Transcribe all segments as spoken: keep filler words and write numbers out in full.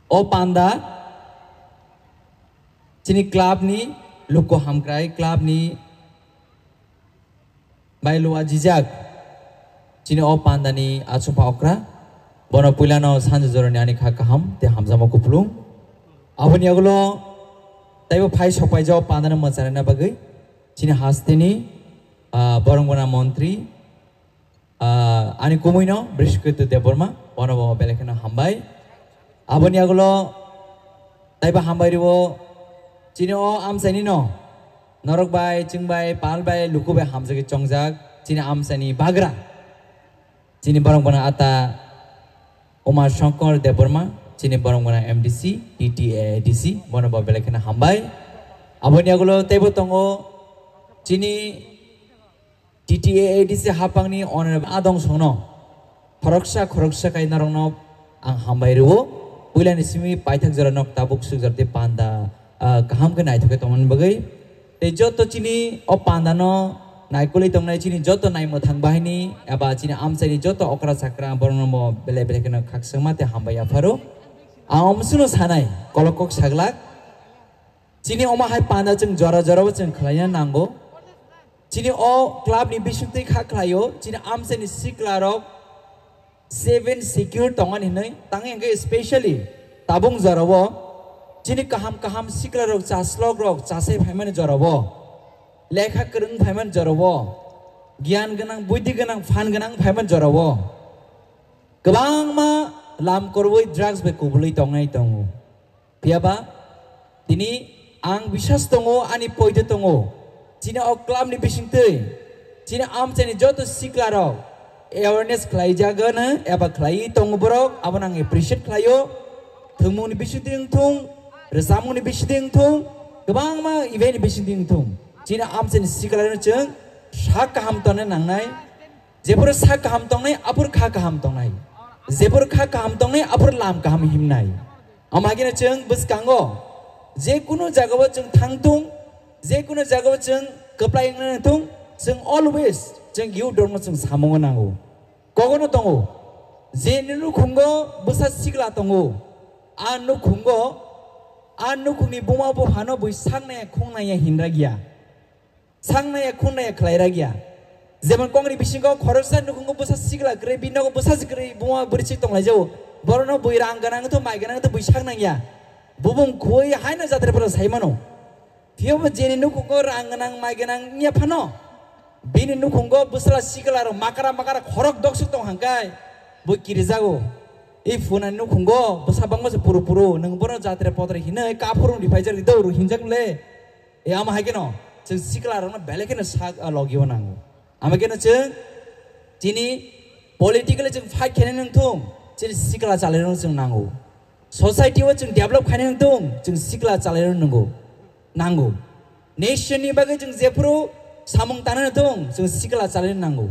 O panda chini club ni luku hamkrai, club ni bai lua jijak, chini o panda ni achukma okra, bono puilano sanja jorani ani kha kaham te hamjakma kupulung. Aboni agulo taibo phai sokpaijak o panda no mwchanina bagwi chini hasteni, ah, borong bona montri, ah, ani kumuino Brishkito Debbarma, bono bo belai kheno hambai. Aboni agulo taibo hambai rwo chini o amchaini no norok bai, chwng bai, pal bai, luku bai hamjagwi chongjak chini amchaini bagra. Chini borok bona ata Uma Shankar Debbarma, chini borok bona M D C, T T A A D C, bono bo belai kheno hambai. Aboni agulo teibo tongo chini T T A A D C hapangni honorable adong songno khoroksa khoroksa kai norokno ang hambai rwo. Puilani simi paithak jora nok tabuk suk jora tei panda, ah, kaham khe naithok khe tongmani bagwi. Tei joto chini o panda no naikolwi tongnai chini joto naimwthang bahini eba chini amchaini joto okra chakra borokno bo belai belai kheno khakchangma tei hambai yapharo. Ang omswkno sanai kolok kok saglak. Chini omo hai panda chwng jora jora bo chwng khlaina nango. Chini o club ni bisingtwi kha khlaio, chini amchaini sikla rok seven secure tongmani hinwi, tangwi hwnkhe specially tabung jorao chini kaham kaham sikla rok, chaslok rok chasai phaimani jorao, lekha kwrwng phaimani jorao, giyan gwnang, buidhi gwnang, phan gwnang phaimani jorao kwbangma lam korwi drugs bai kubulwi tongnai tongo. Phiyaba tini ang biswas tongo, ani poito tongo. Chini o club ni bisingtwi chini amchaini joto sikla rok awareness khlai jagano eba khlai tongo borok, abono ang appreciate khlaio. Thwngmung ni bisingtwi wngthung, rwchapmung ni bisingtwi wngthung, kwbangma event ni bisingtwi wngthung, chini amchaini sikla rokno chwng sak kaham tongna nangnai. Jephuru sak kaham tongnai, aphuru kha kaham tongnai. Jephuru kha kaham tongnai, aphuru lam kaham himnai. Omo hai kheno chwng bwskango je kunu jagao chwng thangthung, je kunu jagao chwng kwplai wngna nangthung, chwng always chwng youth rokno chwng samungo nango. Kogono tongo, je ni nukhungo bwsa sikla tongo, a nukhungo, a nukhungni buma buphano bui saknaya khungnaya hinra giya. Sangnaya khungnaya khlai ragya. Jemon kongni bisingo khoroksa nukhungo bwsa sikla kwrwi, bini nogo bwsa si kwrwi, buma bwrwi si tonglaijao. Borokno bui rang gwnang wngthu, mai gwnang wngthu, bui sak nangya. Bubung khui haino jatra phano sai mano. Phiyobo jeni nukhungo rang gwnang, mai gwnang wngya phano, bini nukhungo bwsla sikla rok makara makara khorok doksuk tong hangkai, bui kirijago. I phunani nukhungo bwsa bangma se puru puru, nwng bono jatra potra hinwi kaphuru rung riphaijak ri do, rung hinjak le. E, ama hai kheno chwng sikla rokno belai kheno sak, a, logio nango. Ama kheno chwng chini politically chwng fight khainai nangthung, chini sikla chalairokno chwng nango. Society o chwng develop khainai nangthung, chwng sikla chalairokno nango. Nango. Nation ni bagwi chwng jephuru samung tangna nangthung, chwng sikla chalairokno nango.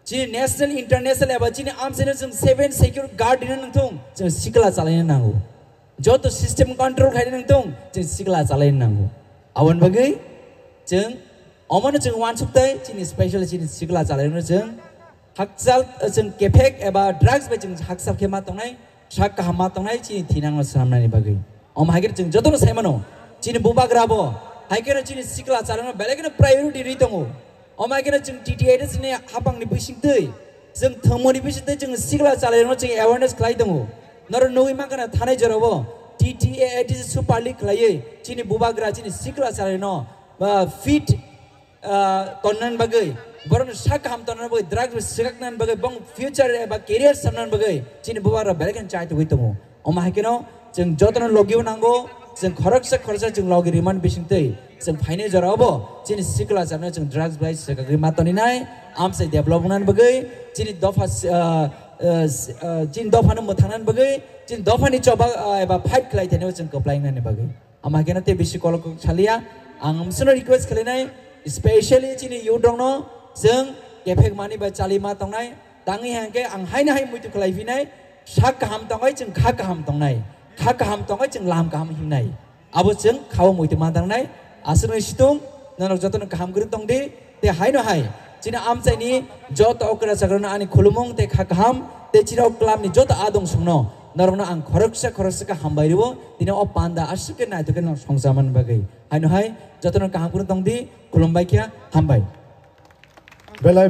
Chini national, international eba chini amchaino chwng seven secure guard rina nangthung, chwng sikla chalaina nango. Joto system control khaina nangthung, chwng sikla chalaina nango. Aboni bagwi chwng omono chwng uansuk tai, chini special chini sikla chalaino chwng hakchal, chwng kephek eba drugs bai chwng hakchal khe ma tongnai, sak kaham ma tongnai, chini thinangno swnamnani bagwi. Omo hai khe chwng jotono sai mano, chini bubagra bo hai khe chini sikla chalaino belai kheno priority rwi tongo. Omo hai kheno chwng T T A A D C ni hapangni bisingtwi, chwng thwngmungni bisingtwi chwng sikla chalairokno chwng awareness khlai tongo. Norok nugwi mankha na thanai jorao T T A A D C Super League khlaiwi chini bubagra chini sikla chalairokno, ah, fit, ah, tonnani bagwi, borokno sak kaham tonnani bagwi, drugs bai swkaknani bagwi, bong future eba career samnani bagwi chini bubagra belai kheno chai tugwi tongo. Omo hai kheno chwng jotono logi o nango, chwng khoroksa khoroksa chwng logi rimani bisingtwi chwng phainai jorao bo chini sikla chano chwng drugs bai swkagwi ma toninai, amchai develop wngnani bagwi, chini dopha, ah, ah, ah, chini dophano mwthangnani bagwi, chini dophani choba, ah, eba fight khlai thanio chwng kwplai wngnani bagwi. Ama khe no tei bisi kolok kok saliya. Ang amswkno request khlainai, specially chini youth rokno, chwng kephek mani bai chali ma tongnai, tangwi hangkhe ang haino hai muitu khlai phinai, sak kaham tongnai, chwng kha kaham tongnai, kha kaham tongnai, chwng lam kaham himnai. Abo chwng khao muitu ma tangnai, aswkno situng, norok jotono kaham kwrwng tong di, tei haino hai, chini amchaini joto okra chakrano ani khulumung tei kha kaham, tei chini o club ni joto adong songno, Norokno ang khoroksa khoroksa khe hambai rwo, tini o panda aswk khe naithok khe no songcha man bagwi. Haino hai jotono kaham kheno tong di, khulumbai khe hambai. Belai